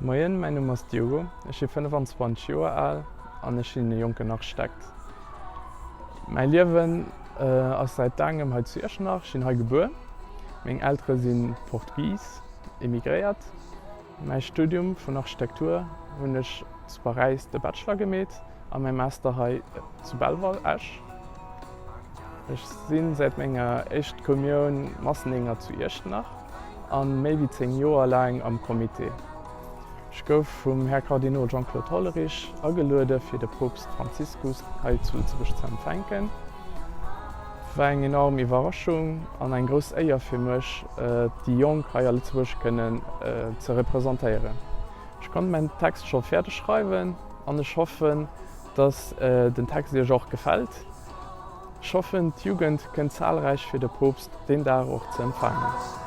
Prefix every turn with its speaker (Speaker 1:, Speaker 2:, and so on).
Speaker 1: Moien, mäin Numm ass Diogo, ech si 25 Joer al an ech sinn e jonken Architekt. Mäi Liewen ass säit laangem hei zu Iechternach, ech sinn hei gebuer. Meng Eltere si Portugis, emigréiert. Mäi Studium vun Architektur hunn ech zu Paräis de Bachelor gemeet a mäi Master hei zu Belval, Esch. Ech si säit menger éischt Kommioun Massendénger zu Iechternach a méi wéi 10 Joer laang am Comité. Ech gouf vum Här Kardinol Jean-Claude Hollerich ageluede fir de Poopst Franziskus hei zu Lëtzebuerg ze empfänken. War eng enorm Iwwerraschung an eng grouss Éier fir mech, déi Jonk hei a Lëtzebuerg kënnen ze representéieren. Ech konnt mäin Text scho fäerdeg schreiwen an ech hoffen, dass den Text iech och gefält. Ech hoffen, d'Jugend kënnt zahlreich fir de Poopst deen Dag och ze empfaangen.